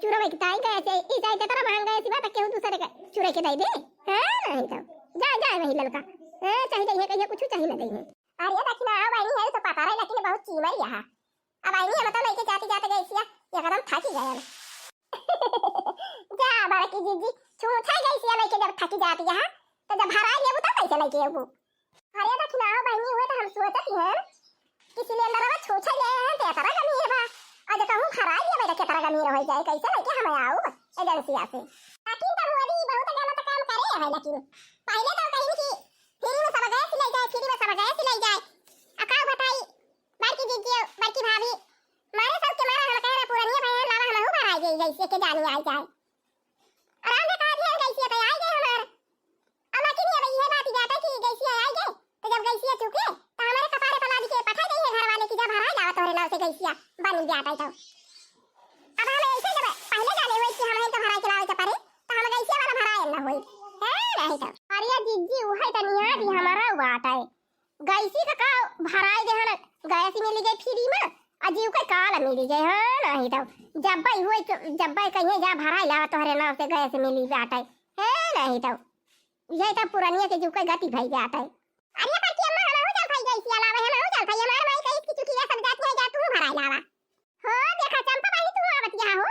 चुरवे की ताई गैस है, ई जाए तेरा महंगा है, सिवा तक केहू दूसरे के चुरे के दे दे। हाँ, नहीं तो। जा, जा, वही ललका। हाँ, चाहे दे है, कहिए कुछ चाहे न दे है। अरे दक्षिणा, हाँ, बहनी है तो पता रहे, लेकिन बहुत चीमर यहाँ। अब बहनी हम तो लेके जाते जाते गैसिया, एकदम थकी गए हम। जा, बड़की जीजी, छूछा गैसिया लेके जब थकी जाती है, तो जब भरा लेबू तब कैसे लेके अबू? अरे दक्षिणा, बहनी हुए तो हम सोचत ही हैं कि सिलेंडरवा छूछा ले आए हैं, तो एतरा गमीर बा। और जब कहूँ भरा लेबे तो केतरा गमीर हो जाए, कैसे लेके हम आऊ एजेंसिया से? लेकिन तो मोदी बहुत गलत काम करे है, लेकिन पहले तो कहीं कि फ्री में सब गैस ले जाए, फ्री में सब गैस ले जाए। आ का बताई, बड़की जीजी, बड़की भाभी, मारे सब के मारा हम कह रहे पुरनिया बहन लावा हमहू भराई गई गैस के जानी आई जाए। आराम से कहा दिया गैस पे आई गए हमार। अब लेकिन ये, ये बात जाता कि गैसिया आई गए, तो जब गैसिया चुके, तो हमारे कपारे पर लाद के पठा गई है घर वाले की जब भराई लावा तोहरे नाव से गैसिया बनी जाता है तो। अब हम ऐसे जब पहले जाने हुए कि हम तो भराई के लावे के पड़े, तो हम गैसिया वाला भराए न हुई। है नहीं तो। अरे जीजी, उहे तो निया भी हमारा बात है। गैसी का का भराई देहन, गैस मिली गई फ्री में, आ जीव के काल मिली गई, हाँ, नहीं तो। जब्बे हुए तो, जब्बे कहिए जा भराई लावा तोहरे नाव से गैस मिली बाटे, है नहीं तो। यही तो पुरनिया के जीव के गति भई बाटे। अरे बड़की अम्मा, हम हो चल भाई गैसिया लावे, हम हो चल भाई, हमार माई कही कि चुकी ये सब जाती है, जा तू भराई लावा। हो, देखा चंपा बहिनी, तू आवत यहाँ हो।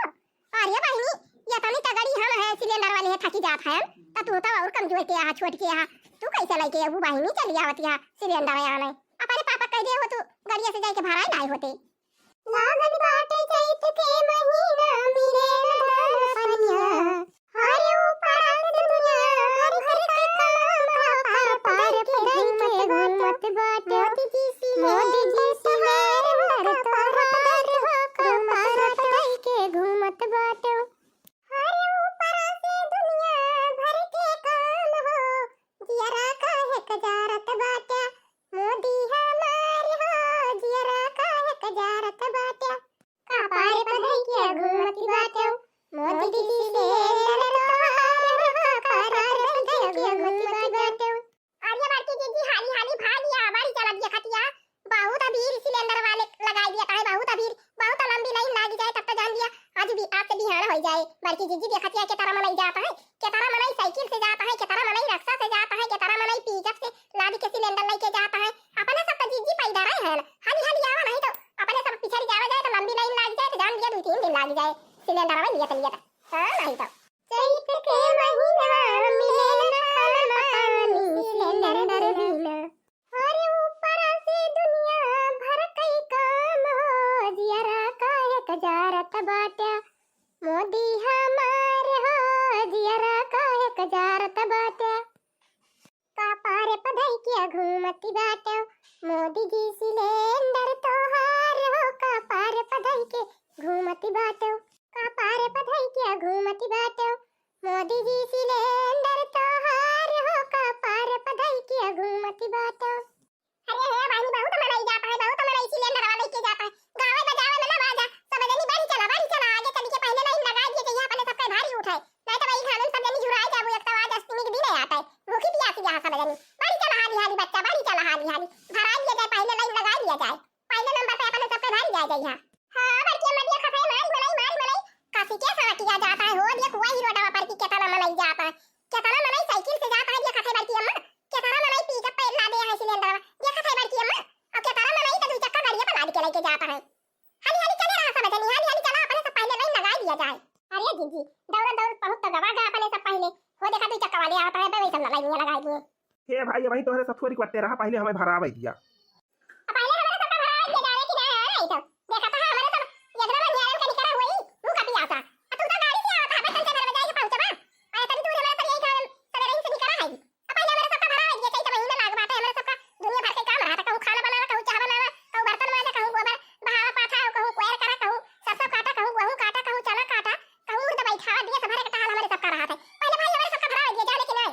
अरे बहिनी, ये तनी तगड़ी हम है, सिलेंडर वाले है, थकी जात है, त तू तो और कमजोर के यहाँ, छोट के यहाँ, तू कैसे लेके अबू बहिनी, चली आवत यहाँ सिलेंडर आने। अपने पापा कह दे हो तू गड़िया से जाके भराए लाए होते। लागत बाटे चैत के महीना, मिले ना दाना पनिया। हरे ऊपर से दुनिया भर के कमर पर पार पटाई के घूमत बाटे। मोदी जी सिलेंडर तोहार हो, कमर पटाई के घूमत बाटे। हरे ऊपर से दुनिया भर के काम हो, जियरा काहे कजारत बाटे। मोदी हमार हो, जियरा काहे कजारत बाटे। कपार पर धइके घूमत बाटे। मोदी जी सिलेंडर तोहार हो, कपार पर धइके घूमत बाटे। अरे बड़की जीजी, हाली हाली भागिया, बड़ी चलत ये खटिया। बहुत अबीर सिलेंडर वाले लगाई दिया ताहे, बहुत अबीर, बहुत लंबी लाइन लागी जाए तब तो जान लिया आज भी, आज से बिहान हो जाए। बड़की जीजी देखत या के तरह मनई जाता है, के तरह मनई साइकिल से जाता है, के तरह मनई रिक्शा से जाता है, के तरह मनई पिकअप से लादी के सिलेंडर लेके जाता है। अपने सब तो जीजी पैदा रहे हैं, हाली हाली लग जाए सिलेंडर में लियत लियत। हाँ, नहीं तो। चैत के महीना मिले ना खाना पानी सिलेंडर बिना। अरे ऊपर से दुनिया भर कई काम हो, जियरा काहे क जारत बाटे, मोदी हमार हो, जियरा काहे क जारत बाटे। कपार प धइ के घूमत बाटे, मोदी जी सिलेंडर तोहार हो, कपार प धइ के घूमत बाटे, कपार प धइ के घूमत बाटे, मोदी जी सिलेंडर तोहार हो, कपार प धइ के घूमत बाटे। अरे हे बहिनी, बहुत मनई जात है, बहुत मनई सिलेंडर वाले के जात है। गावे बजावे में ना बाजा, सब जनी बढ़ी चला, बढ़ी चला, आगे चल के पहले लाइन लगा दिए, जइहा अपने सबके भारी उठाए, नहीं तो वही खानन सब जनी झुराई जाबू, एक तो आज अष्टमी के दिन आता है, भूखी पियासी यहाँ सब जनी। बढ़ी चला हाली हाली बच्चा, बढ़ी चला हाली हाली, भराई दिया जाए, पहले लाइन लगा दिया जाए, पहले नंबर पे अपने सबके भारी जाए जइहा। हाँ बड़की अम्मा, दिया खसाई मारी मनई, मारी मनई, कसी के सड़किया जाता है हो, देख वही रोडवा पर की केतना मनई जाता है, केतना मनई साइकिल से जाता है, देखत है बड़की अम्मा, केतना मनई पिकअप पे लादे है सिलेंडर, देखत है बड़की अम्मा, और केतना मनई तो दू चक्का गाड़िया पे लाद के लेके जाता है। हाली हाली चले रहा सब जनी, हाली हाली चला, अपने सब पहले लाइन लगा दिया जाए। अरे जीजी, दौड़ दौड़ पहुँच तो गवा गा अपने सब पहले, हो देखा दू चक्का वाले आवत है, वही सब लाइन लगा दिए। हे भाई, भाई तोहरे सब थोड़ी करते रहा, पहले हमें भरावे दिया। अब पहले हमारे सबका भरावे दिया जावे कि ना, नहीं तो देखा तो हमारे सब एकदम अंधियारन का निकरा हुई, मुँह का पियासा। अब तू तो गाड़ी से आवत है, बस चल से भरवा जाए के पहुँचबा। अरे तनी दूर हमारे सब यही काम सवेरे से निकरा है। अब पहले हमारे सबका भरावे दिया, चैत महीना लाग बाटे, हमारे सबका दुनिया भर के काम रहता, कहूँ खाना बनावा, कहूँ चाह बनावा, कहूँ बर्तन माजा, कहूँ गोबर बहावा पाथा, कहूँ कोयर करा, कहूँ सरसों काटा, कहूँ गेहूँ काटा, कहूँ चना काटा, कहूँ मुर्दा बैठावा, दिया सब भरे के टहल हमारे सबका रहत है। पहले भाई हमारे सबका भरावे दिया जावे कि ना।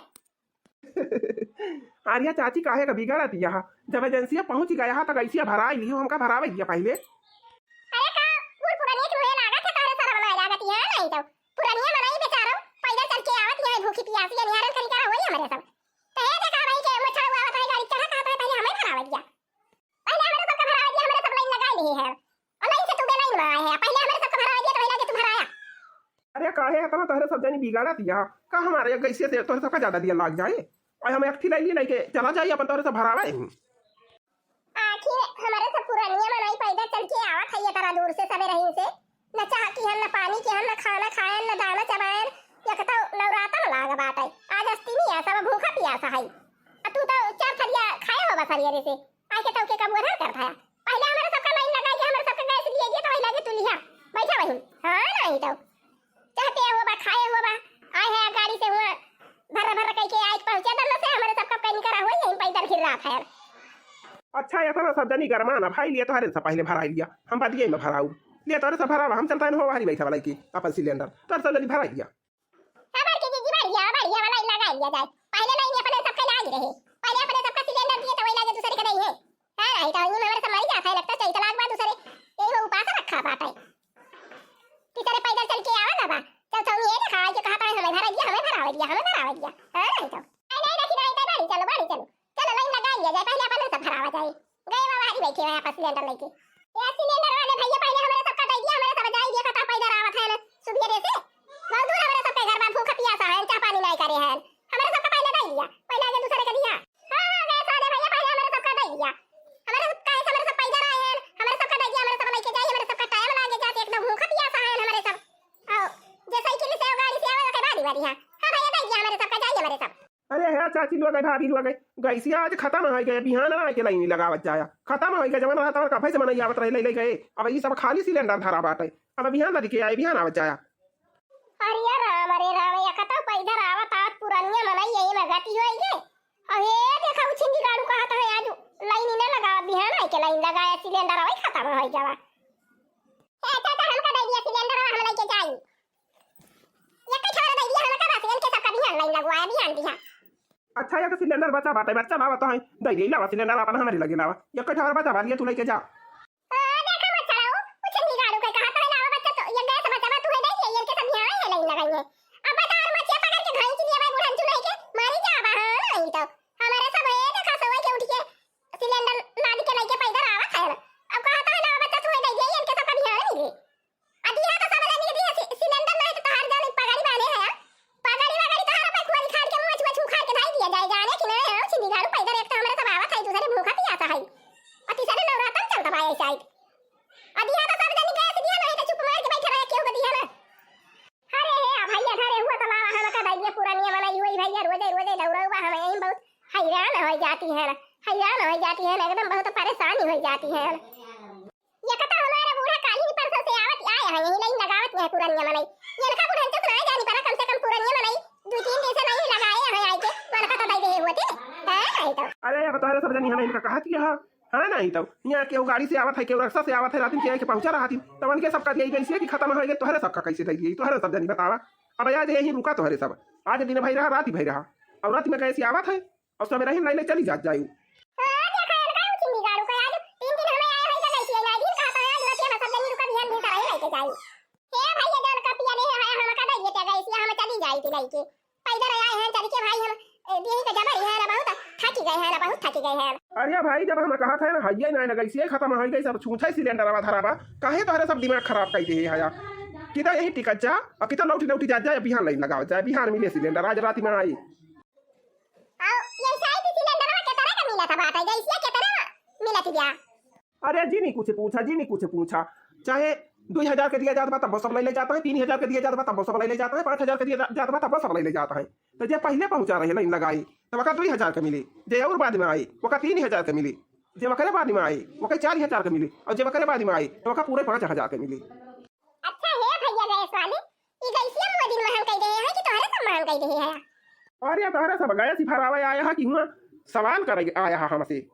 अरे चाची, काहे का बिगड़त यहा? जब एजेंसिया पहुँच गया हा, त कैसिया भराई लियो, हमका भरावे दिया पहले। अरे का बूढ़ पुरानिया के मुँहे लागत है, तोहरे सरवा ना लागत है, नहीं तो पुरानिया मनई बेचारो पैदल चल के आवत है, भूखी पियासी, अनिहारन खनी करा होई हमरे सब। तो हे देखा भाई के मोछड़वा आवत है, गाड़ी चढ़ा कहत है, पहले हमें भरावे दिया। पहले हमरे सबका भरावे दिया, हमरे सब लाइन लगा लिए है। और लाइन से तू बे लाइन में आए है, पहले हमरे सबका भरावे दिया, तो वही लगे तू भराया। अरे काहे इतना तोहरे सब जनी बिगाड़त या? का हमारे एक गैसिया से तोहरे सबका ज्यादा दिया लाग जाए? और हम एक ठिलाई लेके चला जाए अपन तोहरे सब भरावे। आखिर हमारे सब पुरानिया मनई पैदल चल के आवत है इतना दूर से सबेरहिन से। न चाह किहन, न पानी किहन, न खाना खायन, न दाना चबायन। एक तो नवरातन लाग बाटे। आज अष्टमी है, सब भूखा पियासा है। आ तू तो चार थरिया खाए होबा सरियरे से। आके तौके कब उधर कर था। पहले हमारे सबका लाइन लगा के हमारे सबका गैस दिए दिए तो वही लगे तू लिहा। बैठा वहीं। हाँ, नहीं तो। चाहते हो बा, खाए हो बा। आए हैं गाड़ी से हुआ। भर्रा भर्रा कह के आए पहुँचे दल से हमारे सबका कहीं करा हुआ यहीं पैदल फिर रहा था। अच्छा, इतना सब जनी गरमाना भाई, लिए तोहरे से पहले भराई लिया। हम बदिये में भराऊ। लिए तोहरे से भरावा, हम चलता है हो बाहरी बैठा वाला की अपन सिलेंडर। तोहरे सब जनी भराई लिया। हाँ, बड़की जीजी, बढ़िया, बढ़िया वाला इलाका लिया जाए। पहले लाइन अपने सबके लाग रहे। पहले अपने सबका सिलेंडर दिए तो वही लागे दूसरे के नहीं है। हाँ, नहीं तो इन्हीं में हमारे सब मरी जाता है, लगता चैत लाग बा दूसरे। यही हो उपास रखा बाटे। तीसरे पैदल चल के आवा ना बा। चल तो ये देखा, ये कहा था हमें भरा दिया, हमें भरावे दिया, हमें भरावे दिया। हाँ, नहीं तो। नहीं, नहीं, देखी, नहीं, नहीं, बाड़ी चलो, बाड़ी चलो। चलो, लाइन लगा लिया जाए, पहले अपन सब भरावा जाए। गए बाबा हरी बैठे हैं आपस सिलेंडर लेके। ये सिलेंडर वाले भैया, पहले हमारे सबका दे दिया, हमारे सब जाए दिया, खता पैदल आवत है ना, सुबेरे से। बहुत दूर हमारे सबके घर बा, भूख पियासा है, चाह पानी नहीं करे हैं। हमारे सबका पहले दे दिया, पहले आगे दूसरे के दिया। हाँ, हाँ, गैस वाले भैया, पहले हमारे सबका दे दिया। हमारे सब, काहे से हमारे सब पैदल आए हैं, हमारे सबका दे दिया, हमारे सब लेके जाए, हमारे सबका टाइम लागे जाते, एकदम भूख पियासा है हमारे सब। आओ, जे साइकिल से आओ, गाड़ी से आओ, ओके बारी बारी, हाँ। हाँ भैया, दे दिया हमारे सबका, जाइए हमारे सब। अरे हे चाची लोग, भाभी लोग, गैसिया आज खत्म होइ गए, बिहान ना के लाइन लगावत जाया, खत्म होइ गए, जवन रहा तवन कफे से मनई आवत रहे, ले, ले गए। अब ई सब खाली सिलेंडर धरा बाटे, अब बिहान लदि के आए, बिहान आवत जाया। अरे राम, अरे राम, या कतौ पैदल आवत आवत पुरनिया मनई यही में गति होइ गए। अरे देखा, उ छिंदी गाड़ू कहत है आज लाइन ही ना लगावा, बिहान आए के लाइन लगाया, सिलेंडर वही खत्म होइ गवा। ए, चाचा, हमका दे दिया सिलेंडर, हम लेके जाई। एक ठोर दे दिया हमका, बस इनके सबका बिहान लाइन लगवाया, बिहान, बिहान। अच्छा, एक सिलेंडर बचा बाटे, बच्चा लावा तो है, दे दे, लावा सिलेंडर अपन हमरे लगे लावा। एक ठोर बचा बा, लिए तू लेके जा। ओ, देखा मत चलाओ, कुछ नहीं गाड़ू के कहा तो है, लावा बच्चा तो, ये गैस बचा बा, तू है दे दिया, इनके सब बिहान है लाइन लगाई है। अब बता, और मछिया पकड़ के घाई के लिए भाई बुढ़न चुनाई के मारी जा बा, हाँ, नहीं तो। हमारे सब है, देखा, सोए के उठ के सिलेंडर लाद के लेके पैदल आवत है। अब कहा तो है, लावा बच्चा तू है दे दिया, इनके सबका बिहान नहीं है। आ दिहा तो सब जनी के दिहा सि-, सिलेंडर नहीं तो तोहार जान पगड़ी बांधे है। पगड़ी वगड़ी तोहार पे खोल खाड़ के मुँह छू खाड़ के धाई दिया जाए, जाने कि नहीं हो, छिंदी गाड़ू पैदल एक तो हमारे सब आवत है, दूसरे भूखा पियासा है। और तीसरे नवरातन चलता भाई ऐसा है। आ दिहा तो सब जनी गैस दिहा नहीं तो चुप मार के बैठे रहे, केहू ये रोजे रोजे दौड़ौबा हम यहीं बहुत हैरान होइ जाती है, हैरान होइ जाती है, एकदम बहुत परेशानी होइ जाती है। ये कता हमारा बूढ़ा काली परसों से आवत आए हैं, यहीं लाइन लगावत है पुरनिया मनई। ये इनका बुढ़न चुप ना जानी पड़ा, कम से कम पुरनिया मनई दो तीन दिन से लाइन लगाए हैं आए के, वनका तो दे दे होते। हैं, नहीं तो। अरे, अब तोहरे सब जनी हमें इनका कहा किया है, है नहीं तो। यहाँ केहू गाड़ी से आवत है, केहू रक्शा से आवत है, रात में के आए के पहुँचा रहा थी, तब उनके सबका दिया गई से कि खत्म होइ गए, तोहरे सबका कैसे दे दिए, तोहरे सब जनी बतावा। अब आज यहीं रुका तोहरे सब, आज दिन भई रहा, रात भई रहा, और रात में कैसे आवत है, और सवेरे ही लाइन चली जात जाई। हाँ, देखा, इनका उ चिंदी गाड़ू का आज तीन दिन हमें आए हैं, तो कैसे ना दिन कहता है, आज रात में सब जनी रुका, बिहान दिन का रही लेके जाई। हे भाई, ये जौन का पिया नहीं है, हम का दे देते गए, इसी हम चली जाई थी लेके। पैदल आए हैं, चल के भाई हम, ए, देही का जबर है ना, बहुत थकी गए हैं ना, बहुत थकी गए हैं। अरे भाई, जब हम कहा था ना, हइये ना, ना गैसिये खत्म होइ गई, सब छूछे सिलेंडर आवा धरावा, काहे तोहरे सब दिमाग खराब कर दे है यार? कितना यहीं टिकट जा, और कितना लौटी लौटी जा, जाए, बिहान लाइन लगाओ, जाए, बिहान मिले सिलेंडर, आज रात में आई। आओ, ये साइड सिलेंडर में कितना का मिला था बात है, गैसिया कितना मिला थी क्या? अरे जिनी कुछ पूछा, जिनी कुछ पूछा, चाहे दुई हजार के दिया जात बा, तब सब ले ले जाता है, तीन हजार के दिया जात बा, तब सब ले ले जाता है, पाँच हजार के दिया जा-, जात बा, तब सब ले ले जाता है। तो जे पहले पहुँचा रहे लाइन लगाई, तो वका दुई हजार के मिली, जे और बाद में आई, वका तीन हजार के मिली, जे वकरे बाद में आई, वका चार हजार के मिली, और जे वकरे बाद में आई, तो वका पूरे पाँच हजार के मिली। अच्छा हे भैया गैस वाले, ई गैसिया मोदी महंग कर दे है कि तोहरे सब महंग कर दे है? अरे तोहरे सब गैस ही भरावे आया है कि हुआ सवाल करे आया है हमसे?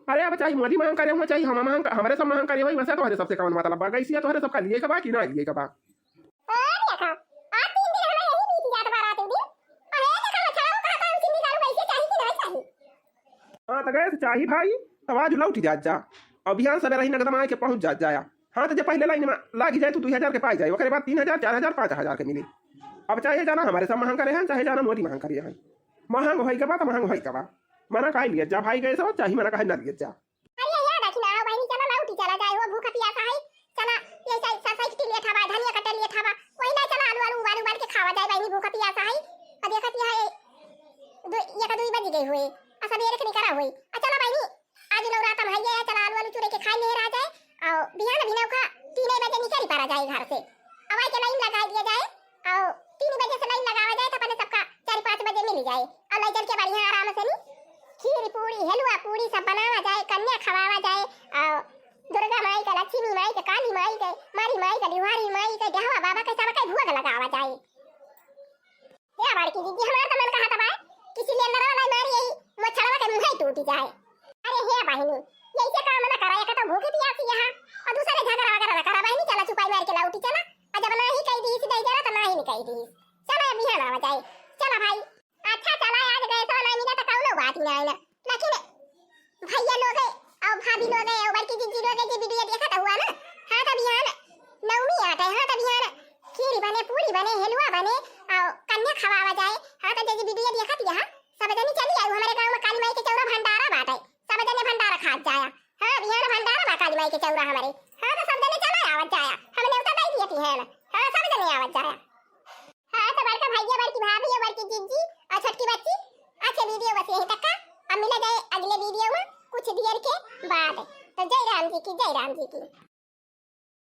अरे, अब चाहे मोदी महंग करे हुआ, चाहे हम महंग, हमरे सब महंग करे हुआ, वैसे तोहरे सबसे कौन मतलब बा? गैसिया तोहरे सबका लिए के बा कि ना लिए के बा? अरे देखा, आज तीन दिन हमें यही बीत जात बा रात दिन। अरे देखा, मछलाओ कहा था, हम चिन्नी दारू गैसिया चाही कि ना चाही? हाँ, तो गैस चाही भाई, तो आज लौट जात जा। और बिहान सवेरे ही नगदम आए के पहुँच जात जाया। हाँ, तो जे पहले लाइन में लाग जाए, तो दुई हजार के पाई जाए, ओकरे बाद तीन हजार, चार हजार, पाँच हजार के मिली। अब चाहे जाना हमरे सब महंग करे हैं, चाहे जाना मोदी महंग करे हैं। महंग होई के बा, तो महंग होई के बा। मना काहे लिए जा भाई गैस, चाहे मना काहे ना लिए जा। अरे यार, देखी ना, बहिनी, चला लौटी चला जाए, वो भूख पियासा है, चला, ये साइड, साइड के लिए था बा, धनिया कटे लिए था बा, वही ना चला, आलू, आलू उबाल, उबाल के खावा जाए, बहिनी, भूख पियासा है। और देखत यहाँ ये दु-, ये का दुई बज गए हुए, और सवेरे के निकरा हुए। और चला बहिनी, आज नवरात में है, चला आलू, आलू चूरे के खाए ले रहा जाए, और बिहान, बिहान का तीन बजे निकल पड़ा जाए घर से, अब आई के लाइन लगा दिया जाए। और तीन बजे से लाइन लगावा जाए तो अपने सबका चार पाँच बजे मिल जाए। और लइकन के बढ़िया आराम से नी खीर पूड़ी, हलवा पूड़ी सब बनावा जाए, कन्या खवावा जाए। और दुर्गा माई का, लक्ष्मी माई का, काली माई का, मारी माई का, लिवारी माई का, डहवा बाबा का, सबका भोग लगावा जाए। हे बड़की दीदी, हमार तो मन कहत बा कि सिलेंडर वाला मारी यही मोछड़वा के मुँह ही टूट जाए। अरे हे बहिनी, यही से काम ना करा, एक तो भूखी पियासी यहाँ, और दूसरे झगड़ा वगैरह ना करा बहिनी, चला चुपाई मार के लौटी चला। और जब नाही कह दी इसी दे जरा तो नाही नहीं कह दी। चला बिहान आवा जाए। चला भाई। अच्छा चला, आज गए तो ना मिला तो कौनो बात ही ना है ना। लेकिन भैया लोग है और भाभी लोग है और बड़की जीजी लोग है, जे वीडियो देखत हुआ ना, हाँ तो बिहान नवमी आटे, हाँ तो बिहान खीर बने, पूड़ी बने, हलवा बने और कन्या खवावा जाए। हाँ तो जे वीडियो देखत यहाँ सब जनी चली आयु, हमारे गाँव में काली माई के चौरा भंडारा बाटे, सब जने भंडारा खात जाया। हाँ बिहान भंडारा बा काली माई के चौरा हमारे। हाँ तो सब जने चला आवत जाया, हम नेवता दे दिए थी है ना। हाँ सब जने आवत जाया। हाँ, तो बड़का भैया, बड़की भाभी और बड़की जीजी और छोटकी बच्ची, अच्छा वीडियो बस यहीं तक का। अब मिला जाए अगले वीडियो में कुछ देर के बाद। तो जय राम जी की, जय राम जी की।